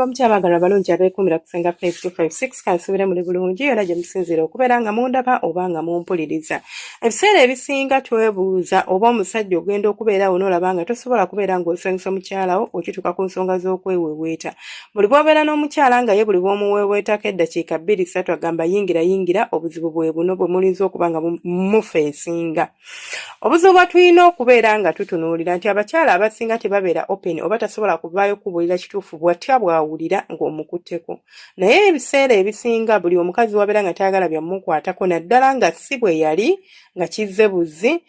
Mugamba mutya abaagalwa abalungi abeekuumira ku Ssenga Faith 256? Kansuubire muli bulungi yonna gye musinziira okubeera nga mundaba oba nga mumpuliriza. Ebiseera ebisinga twebuuza oba omusajja ogenda okubeera awo n'olaba nga tosobola kubeera ng'osanyusa mukyala wo okituuka ku nsonga z'okweweweeta. Buli bw'obeera n'omukyala nga ye buli bw'omuweeweetako eddakiika bbiri ssatu agamba yingira yingira, obuzibu bwe buno bwe mulinza okuba nga mufeesinga. Obuzibu bwe tulina okubeera nga tutunuulira nti abakyala abasinga tebabeera open oba tasobola kuvaayo kubuulira kituufu bwatya bw'awulira ng'omukutteko. Naye ebiseera ebisinga buli omukazi w'abeera nga tayagala bya mmukwatako naddala nga si bwe yali nga kizze buzzi.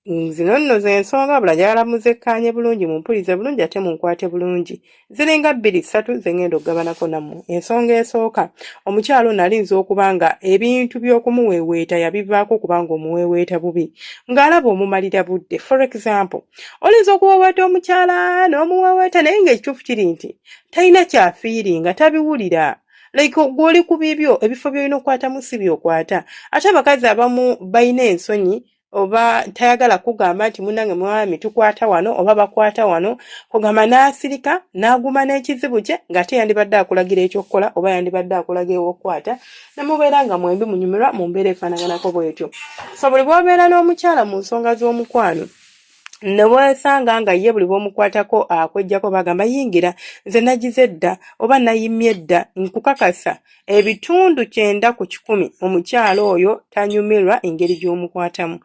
Zino nno z'ensonga wabula njagala muzekkaanye bulungi, mumpulize bulungi ate munkwate bulungi. Ziringa bbiri ssatu ze ŋŋenda okugabanako nammwe. Ensonga esooka, omukyala ono alinza okuba nga ebintu by'okumuweeweeta yabivaako kubanga omuweeweeta bubi, ng'alaba omumalira budde. For example, olinza okuweeweeta omukyala n'omuweeweeta naye ng'ekituufu kiri nti talina ky'afiiringa, tabiwulira. Like gwe oli ku bibyo, ebifo by'olina okukwatamu si by'okwata. Ate abakazi abamu balina ensonyi oba tayagala kugamba nti munange mwami tukwata wano oba bakwata wano, kugamba n'asirika n'aguma n'ekizibu kye ng'ate yandibadde akulagira ekyokukola oba yandibadde akulaga ew'okukwata ne mubeera nga mwembi munyumirwa mu mbeera efaanaganako bw'etyo. So buli bw'obeera n'omukyala mu nsonga z'omukwano ne weesanga nga ye buli bw'omukwatako akweggyako bagamba yingira nze nagize dda oba nayimye dda, nkukakasa 90% omukyala oyo tanyumirwa engeri gy'omukwatamu.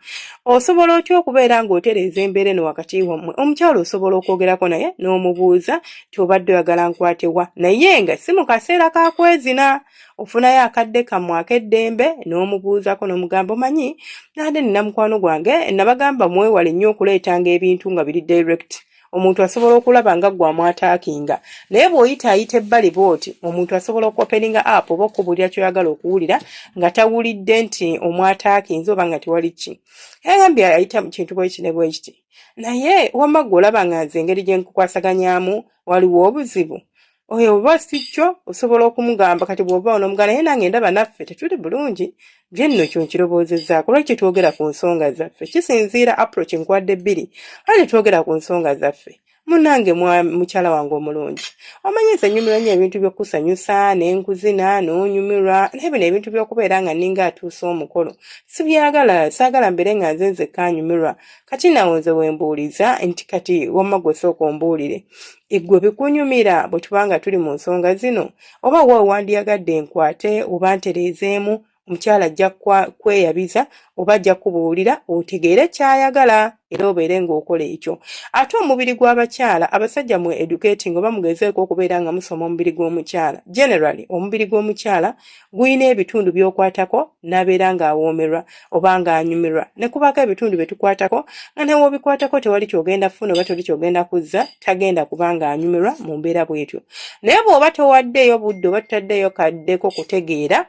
Osobola otya okubeera ng'otereeza embeera eno wakati wammwe? Omukyala osobola okwogerako naye n'omubuuza nti obadde oyagala nkwate wa, naye nga si mu kaseera ka kwezina. Ofunayo akadde kammwe ak'eddembe n'omubuuzako n'omugamba omanyi nade nina mukwano gwange. Nabagamba mwewale nnyo okuleetanga ebintu nga biri direct. Omuntu asobola okulaba nga ggwe amwataakinga, naye bw'oyitaayita ebbali bw'oti omuntu asobola okuopeninga up oba okukubuulira ky'oyagala okuwulira nga tawulidde nti omwataakinze oba nga tewali ki. Yagambye ayita mu kintu bwe kiti ne bwe kiti, naye wamma ggwe olaba nga nze engeri gye nkukwasaganyaamu waliwo obuzibu oyo oba si kyo? Osobola okumugamba kati bw'ova onomugamba naye nange ndaba naffe tetuli bulungi, bye nno kyo nkirowoozezzaako, lwaki tetwogera ku nsonga zaffe? Kisinziira approach nkuwadde bbiri. Lwaki tetwogera ku nsonga zaffe? Munnange mukyala wange omulungi, omanyi nze nnyumirwa nnyo ebintu by'okukusanyusa n'enkuzina n'onyumirwa, naye bino ebintu by'okubeera nga nninga atuusa omukolo sibyagala. Saagala mbeere nga nze nzekka anyumirwa. Kati nawe nze wembuuliza nti kati wamma gwe sooka ombuulire, eggwe bikunyumira bwe tuba nga tuli mu nsonga zino, oba wa wandiyagadde nkwate oba ntereezeemu? Omukyala ajja kweyabiza oba ajja kubuulira otegeere ky'ayagala era obeere ng'okola ekyo. Ate omubiri gw'abakyala, abasajja mwe educating oba mugezeeko okubeera nga musoma omubiri gw'omukyala. Generally omubiri gw'omukyala gulina ebitundu by'okwatako n'abeera ng'awoomerwa oba ng'anyumirwa, ne kubaako ebitundu bye tukwatako nga ne w'obikwatako tewali ky'ogenda kufuna oba tewali ky'ogenda kuzza, tagenda kuba ng'anyumirwa mu mbeera bw'etyo. Naye bw'oba towaddeeyo budde oba totaddeeyo kaddeko kutegeera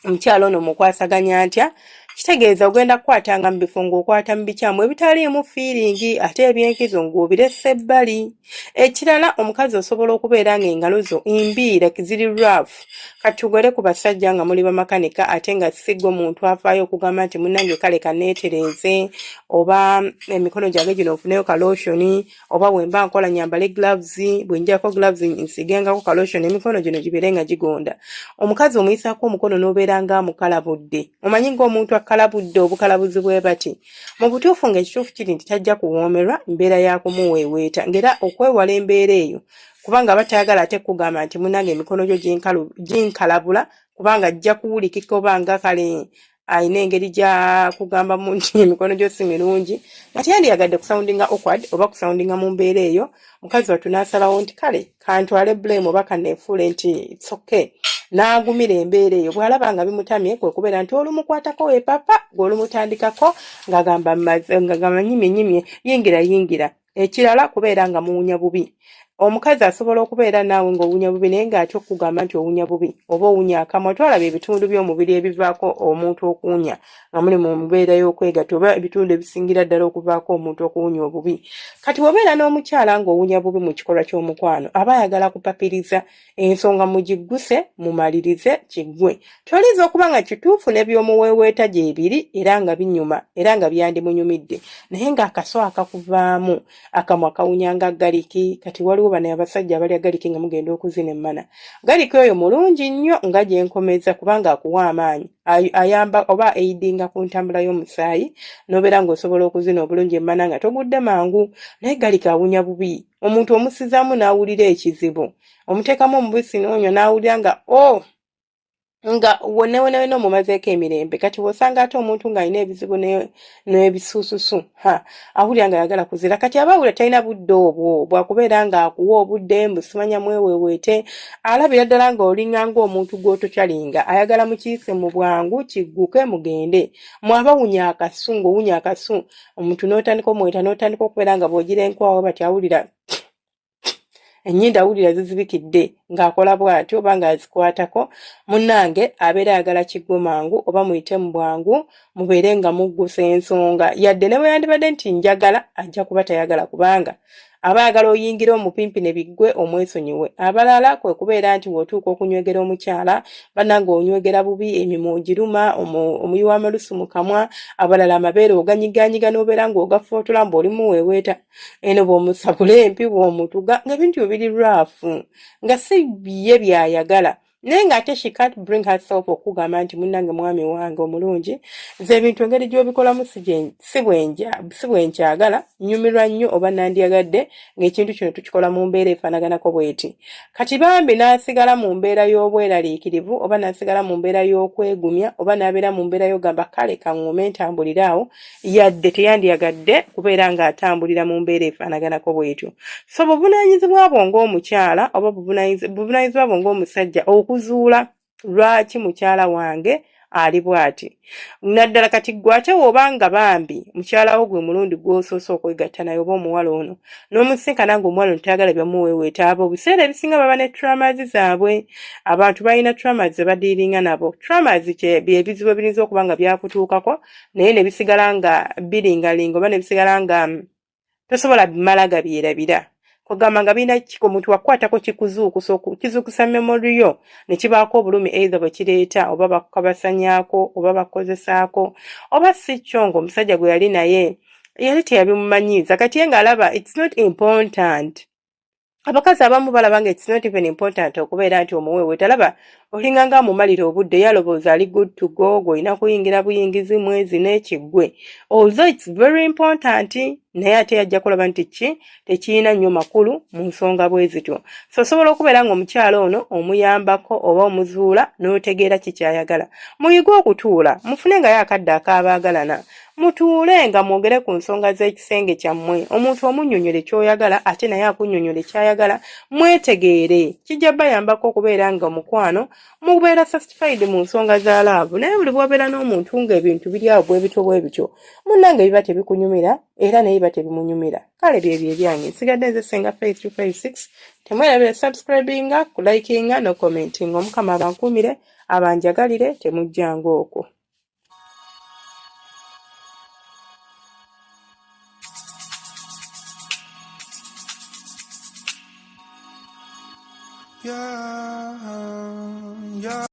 omukyala ono mukwasaganya ntya, kitegeeza ogenda kukwatanga mu bifo ng'okwata mu bikyamu ebitaliimu feeling, ate ebyenkizo ng'obirese ebbali. Ekirala, omukazi osobola okubeera ng'engalo zo mbi, like ziri rough. Kati tugere ku basajja nga muli bamakanika, ate nga si ggwe muntu avaayo okugamba nti munnange kale kaneetereeze oba emikono gyange gino nfuneyo ka lotion, oba bwe mba nkola nyambale gloves, bwe njako gloves nsigengako ka lotion, emikono gino gibeere nga gigonda. Omukazi omuyisaako omukono n'obeera ng'amukalabudde, omanyi ng'omuntu akalabudde obukalabuzi bwe bati. Mu butuufu ng'ekituufu kiri nti tajja kuwoomerwa mbeera ya kumuweeweeta, ng'era okwewala embeera eyo, kubanga aba tayagala ate kugamba nti munnange emikono gyo ginkalabula, kubanga ajja kuwulikika oba nga kale alina engeri gy'akugambamu nti emikono gyo si mirungi, nga teyandiyagadde kusoundinga awkward oba kusoundinga mu mbeera eyo. Mukazi wattu n'asalawo nti kale kantwale blame oba kaneefuule nti it's okay, n'agumira embeera eyo. Bw'alaba nga bimutamye kwe kubeera nti olumukwatako wepapa gwe olumutandikako ng'agamba ng'agamba nyimye nyimye, yingira yingira. Ekirala, kubeera nga muwunya bubi. Omukazi asobola okubeera naawe ng'owunya bubi naye ng'atya okukugamba nti owunya bubi oba owunya akamwa. Twalaba ebitundu by'omubiri ebivaako omuntu okuwunya nga muli mu mbeera y'okwegatta, oba ebitundu ebisingira ddala okuvaako omuntu okuwunya obubi. Kati bw'obeera n'omukyala ng'owunya bubi mu kikolwa ky'omukwano, aba ayagala kupapiriza ensonga mugigguse mumalirize kiggwe. Tolinza okuba nga kituufu ne by'omuweeweeta gyebiri era nga binyuma era nga byandimunyumidde, naye ng'akaso akakuvaamu akamwa kawunya nga galiki. Kati waliwo Waliwo bano abasajja abalya galiki nga mugenda okuzina emmana. Galiki oyo mulungi nnyo nga gye nkomeza kubanga akuwa amaanyi, ayamba oba aidinga ku ntambula y'omusaayi n'obeera ng'osobola okuzina obulungi emmana nga togudde mangu. Naye galiki awunya bubi, omuntu omusizaamu n'awulira ekizibu, omuteekamu omubisi n'onywa n'awulira nga o oh! Nga wonewonewena omumazeeko emirembe. Kati bw'osanga ate omuntu ng'alina ebizibu n'ebisususu, ha, awulira nga ayagala kuzira. Kati aba awulira talina budde obwo bwakubeera ng'akuwa obudde mbu simanya mweweeweete. Alabira ddala ng'olinga ng'omuntu gw'otokyalinga, ayagala mukiyise mu bwangu kigguke mugende. Mwabawunya akasu, ng'owunya akasu omuntu n'otandika omweta n'otandika okubeera nga bw'ogira enkwawa bati awulira ennyindo, awulira zizibikidde ng'akola bw'atyo oba ng'azikwatako. Munnange abeera ayagala kiggwe mangu oba muyite mu bwangu mubeere nga muggusa ensonga. Yadde ne bwe yandibadde nti njagala, ajja kuba tayagala kubanga aba ayagala oyingire omupimpine biggwe omwesonyiwe. Abalala kwe kubeera nti w'otuuka okunywegera omukyala, bannange onywegera bubi, emimwa ogiruma, omuyiwa amalusu mu kamwa. Abalala amabeere oganyiganyiga n'obeera ng'ogafootola mbu oli muweeweeta. Eno bw'omusabula empi, bw'omutuga, ng'ebintu byo biri raafu nga si ye by'ayagala, naye ng'ate she can't bring herself okugamba nti munnange mwami wange omulungi, nze ebintu engeri gy'obikolamu si bwe nkyagala, nnyumirwa nnyo oba nandyagadde ng'ekintu kino tukikola mu mbeera efaanaganako bw'eti. Kati bambi n'asigala mu mbeera y'obweraliikirivu oba n'asigala mu mbeera y'okwegumya oba n'abeera mu mbeera y'ogamba kale kaŋŋume ntambulire awo, yadde teyandiyagadde kubeera ng'atambulira mu mbeera efaanaganako bw'etyo. So buvunaanyizibwa bwo ng'omukyala oba buvunaanyizibwa bwo ng'omusajja okuzuula lwaki mukyala wange ali bw'ati. Naddala kati ggwe ate w'oba nga bambi mukyala wo gwe mulundi gw'osoose okwegatta naye oba omuwala ono n'omusisinkana ng'omuwala ono tayagala byamuweeweeta, abo ebiseera ebisinga baba ne traumas zaabwe. Abantu balina traumas ze badiiringa nabo. Traumas bye bizibu ebiyinza okuba nga byakutuukako naye ne bisigala nga biringalinga oba ne bisigala nga tosobola bimala gabyerabira. Kwegamba nga birina omuntu wakukwatako kikuzuukusa, kizuukusa memory yo ne kibaako obulumi either bwe kireeta oba bakukabasanyaako oba bakukozesaako oba si kyo ng'omusajja gwe yali naye yali teyabimumanyiiza, kati ye ng'alaba it's not important. Abakazi abamu balaba nga it's not even important okubeera nti omuweeweeta, alaba olinga nga amumalira obudde, ye alowooza ali good to go, gw'olina kuyingira buyingizi mwezi n'ekiggwe, although it's very important, naye ate yajja kulaba nti ki tekirina nnyo makulu mu nsonga bwe zityo. So osobola okubeera ng'omukyala ono omuyambako oba omuzuula n'otegeera ki ky'ayagala. Muyige okutuula mufune ngayo akadde ak'abaagalana, mutuule nga mwogere ku nsonga z'ekisenge kyammwe, omuntu omunnyonnyole ky'oyagala ate naye akunnyonnyole ky'ayagala, mwetegeere. Kijja bayambako okubeera nga omukwano mubeera satisfied mu nsonga za laavu. Naye buli bw'obeera n'omuntu ng'ebintu biri awo bwe bityo bwe bityo, munnange biba tebikunyumira era naye biba tebimunyumira. Kale byebyo ebyange, nsigadde nze Ssenga Faith 256. Temwerabira subscribinga, kulikinga n'okukomentinga. Omukama abankuumire, abanjagalire, temujjanga okwo. Yeah.